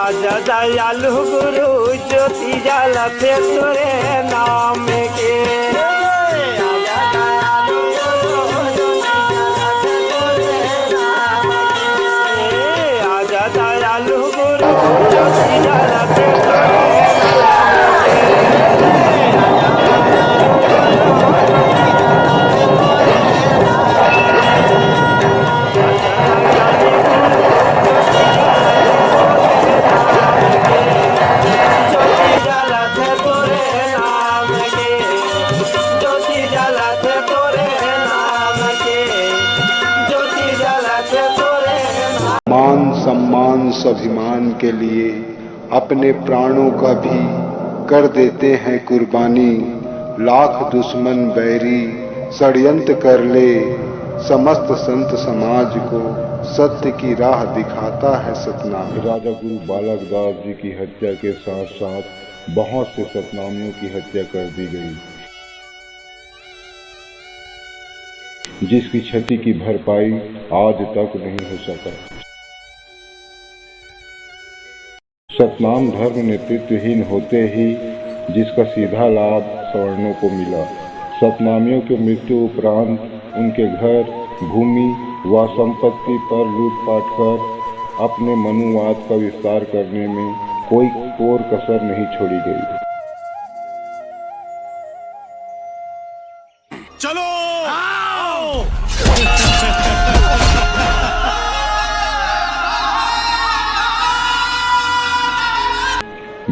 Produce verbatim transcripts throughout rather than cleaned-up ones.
आजा दयालु गुरु, ज्योति जलत हे तोरे नाम के। आजा दयालु गुरु, ज्योति जलत हे तोरे नाम के। मान सम्मान स्वाभिमान के लिए अपने प्राणों का भी कर देते हैं कुर्बानी। लाख दुश्मन बैरी षड्यंत्र कर ले, समस्त संत समाज को सत्य की राह दिखाता है सतनाम। राजा गुरु बालक दास जी की हत्या के साथ साथ बहुत से सतनामियों की हत्या कर दी गई, जिसकी क्षति की भरपाई आज तक नहीं हो सका। सतनाम धर्म नेतृत्वहीन होते ही जिसका सीधा लाभ सवर्णों को मिला। सतनामियों की मृत्यु उपरांत उनके घर, भूमि व संपत्ति पर लूटपाट कर अपने मनुवाद का विस्तार करने में कोई कोर कसर नहीं छोड़ी गई। चलो, आओ।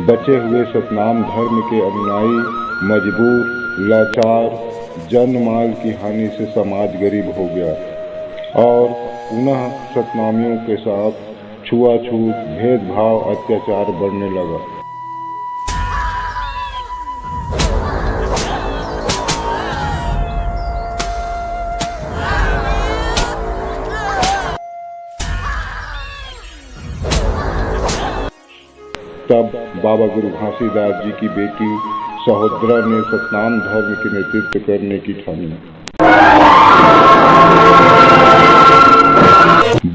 बचे हुए सतनाम धर्म के अनुयायी मजबूर, लाचार, जनमाल की हानि से समाज गरीब हो गया और पुनः सतनामियों के साथ छुआछूत, भेदभाव, अत्याचार बढ़ने लगा। तब बाबा गुरु घासीदास जी की बेटी सहोदरा ने सतनाम धर्म के नेतृत्व करने की ठानी।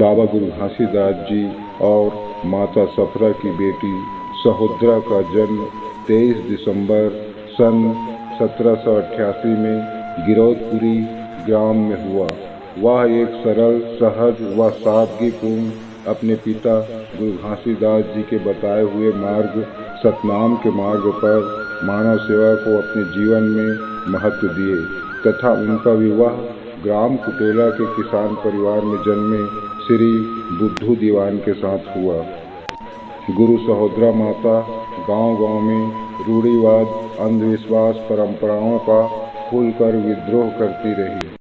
बाबा गुरु घासीदास जी और माता सफरा की बेटी सहोदरा का जन्म तेईस दिसंबर सन सत्रह सौ अट्ठासी में गिरौदपुरी ग्राम में हुआ। वह एक सरल, सहज व सादगीपूर्ण अपने पिता गुरु घासीदास जी के बताए हुए मार्ग सतनाम के मार्ग पर मानव सेवा को अपने जीवन में महत्व दिए तथा उनका विवाह ग्राम कुटेला के किसान परिवार में जन्मे श्री बुद्धू दीवान के साथ हुआ। गुरु सहोदरा माता गांव-गांव में रूढ़िवाद, अंधविश्वास, परंपराओं का खुलकर विद्रोह करती रही।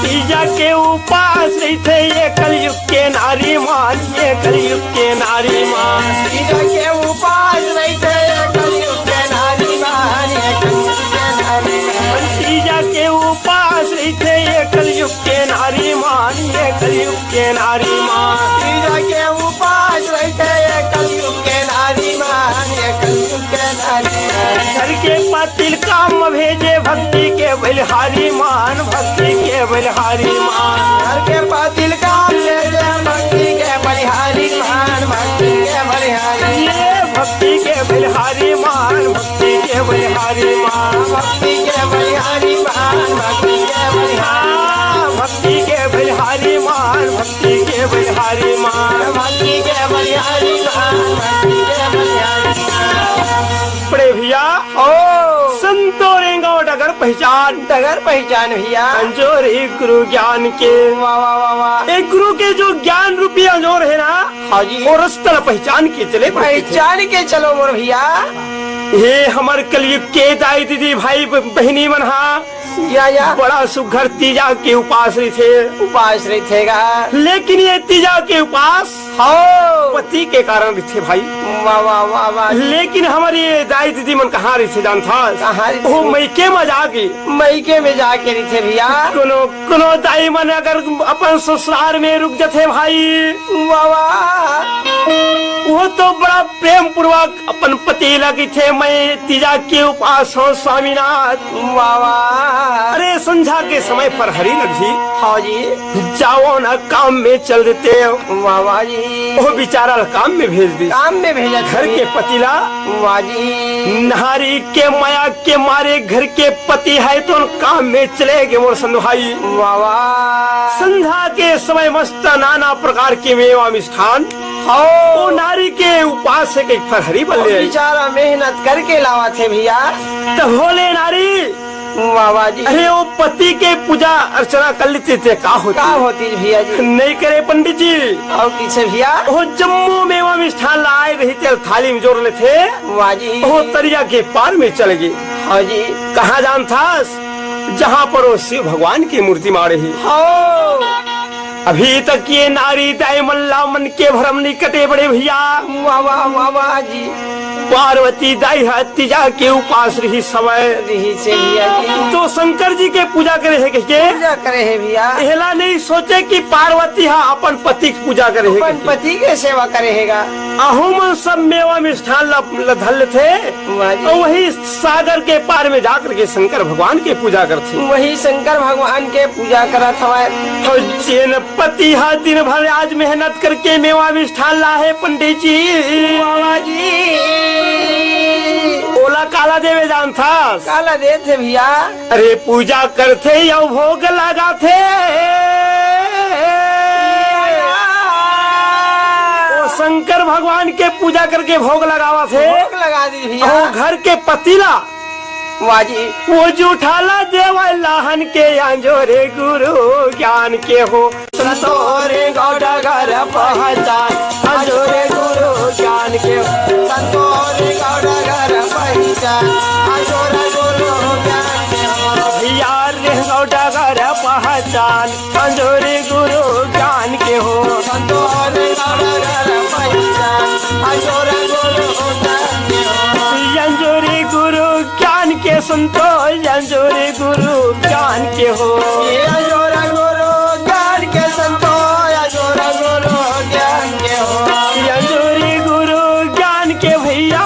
तीजा के उपास रहिथे ये कलयुग के नारी मान, ये कलयुग के नारी मान। तीजा के उपास रहिथे ये कलयुग के नारी मान, ये कलयुग के नारी मान। तीजा के उपास रहिथे ये कलयुग के नारी मान, ये कलयुग के नारी मान। तीजा के उपास रहिथे ये कलयुग के नारी मान, ये कलयुग के नारी मान। घर के पातिल काम भेजे भक्ति के बलिहारी मान, भक्ति के बलिहारी मान। घर के पातिल काम भेजे भक्ति के बलिहारी मान, भक्ति के बलिहारी। ये भक्ति के बलिहारी मान, भक्ति के बलिहारी मान, भक्ति के बलिहारी। पहचान। डगर पहचान भैया। अंजोर ही गुरु ज्ञान के। वाह, वाह, वाह, वाह। एक गुरु के जो ज्ञान रूपी अंजोर है ना, हाँ जी। वो रस्ता ला पहचान के चले। पहचान के चलो मोर भैया। हे हमर कलयुग के दाई दीदी भाई ब-, बहिनी मन हा। या, या। बड़ा सुघर तीजा के उपास रहिथे। उपास रहिथे गा। लेकिन ये तीजा के उपास हो। पति के कारण रहिथे भाई। वाह, वाह, वाह, वाह। लेकिन हमर ये दाई दीदी मन कहाँ रहिथे जानथस? कहाँ रहिथे? ओ मइके म जाके। मइके में जाके रहिथे भैया। कोनो, कोनो दाई मन अगर अपन ससुरार में रुक जथे भाई। वाह, वाह। वो तो बड़ा प्रेम पूर्वक अपन पति ला कहिथे, "मैं तीजा के उपास हूँ स्वामीनाथ।" वाह, वाह। अरे संझा के समय फरहरी लगही। हाँ जी। जाओ ना काम में चल देते हो। वाह, वाह जी। वो बेचारा ला काम में भेज दी। काम में भेजा घर जी। के पति ला। वाह जी। नारी के माया के मारे घर के पति है तो काम में चले गए मोर संत भाई। वाह, वाह। संझा के समय मस्त नाना प्रकार के मेवा मिष्ठान। हाँ। वो नारी के उपास से कहीं फरहरी बन वो ले। बेचारा मेहनत करके लावा थे भैया। तब बोले नारी। वाह, वाह जी। अरे वो पति के पूजा अर्चना कर लेते थे, का होती? का होती भैया जी? नहीं करे पंडित जी। और किसे भैया? वो जम्मो मेवा मिष्ठान लाए रहिथे थाली में जोर लेथे। वाह जी। वो तरिया के पार में चल गए। हाँ जी। कहाँ जानथस? जहाँ पर वो शिव भगवान की मूर्ति माड़े ही। हाँ। अभी तक ये नारी दाई मन ला मन के भरम नहीं कटे बड़े भैया। वाह, वाह, वाह, वाह जी। पार्वती दाई ह तीजा के उपास रही समय। रही से भैया जी। तो शंकर जी के पूजा करे हे कहिके। पूजा करे हे भैया। एला नहीं सोचे कि पार्वती ह अपन पति के पूजा करे हे अपन कहिके। पति के सेवा करे हे गा। अहू मन सब मेवा मिष्ठान ल, ल धर लेथे। वाह जी। और वही सागर के पार में जाकर के शंकर भगवान के पूजा करथे। वही शंकर भगवान के पूजा करत हवय। और जेन पति हा दिन भर आज मेहनत करके मेवा मिष्ठान लाहे पंडित जी। बाबा जी। ओला काला देवे जानथस? काला देथे भैया। अरे पूजा करथे या भोग लगाथे। ओ शंकर भगवान के पूजा करके भोग लगावा थे। भोग लगा दी भैया। ओ घर के पति ला वाह जी। वो जूठाला देवा लाहन के आंजोरे गुरु ज्ञान के हो। संतोरे गौडगर पहचान आंजोरे गुरु ज्ञान के हो। संतोरे गौडगर पहचान आंजोरे गुरु ज्ञान के हो। यार रे गौडगर पहचान अंजोरी गुरु ज्ञान के हो। संतोष अंजोरी गुरु ज्ञान के हो। अंजोरी गुरु ज्ञान के संतोष अंजोरी गुरु ज्ञान के हो। अंजोरा गुरु ज्ञान के संतोष अंजोरा गुरु ज्ञान के हो। अंजोरी गुरु ज्ञान के भैया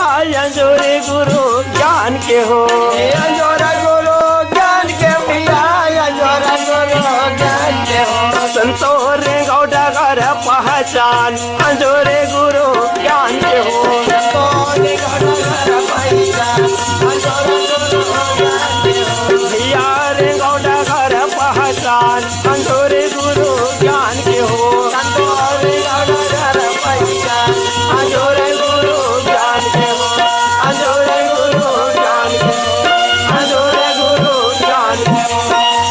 अंजोरी गुरु ज्ञान के हो। अंजोरा गुरु ज्ञान के भैया अंजोरा गुरु ज्ञान के हो। संतोरे गौडगर पहचान अंजोरे गुरु ज्ञान के हो। संतोरे गौडगर पहचान अंजोरे गुरु ज्ञान के हो। भैया रे गौडगर पहचान अंजोरे गुरु ज्ञान के हो। अंजोरे गुरु ज्ञान के हो। अंजोरे गुरु ज्ञान के हो। अंजोरे गुरु ज्ञान के हो।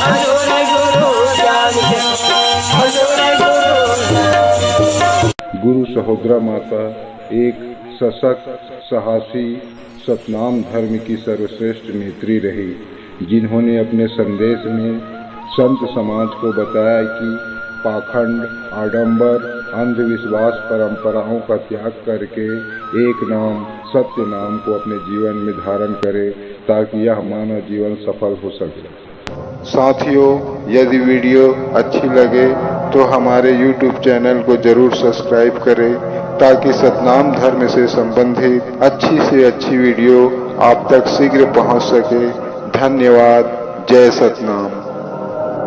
अंजोरे गुरु ज्ञान के हो। अंजोरे गुरु ज्ञान के हो। गुरु सहोदरा माता एक सशक्त, साहसी, सतनाम धर्म की सर्वश्रेष्ठ नेत्री रही, जिन्होंने अपने संदेश में संत समाज को बताया कि पाखंड, आडंबर, अंधविश्वास, परंपराओं का त्याग करके एक नाम, सत्य नाम को अपने जीवन में धारण करें, ताकि यह मानव जीवन सफल हो सके। साथियों, यदि वीडियो अच्छी लगे तो हमारे YouTube चैनल को जरूर सब्सक्राइब करें, ताकि सतनाम धर्म से संबंधित अच्छी से अच्छी वीडियो आप तक शीघ्र पहुंच सके। धन्यवाद। जय सतनाम।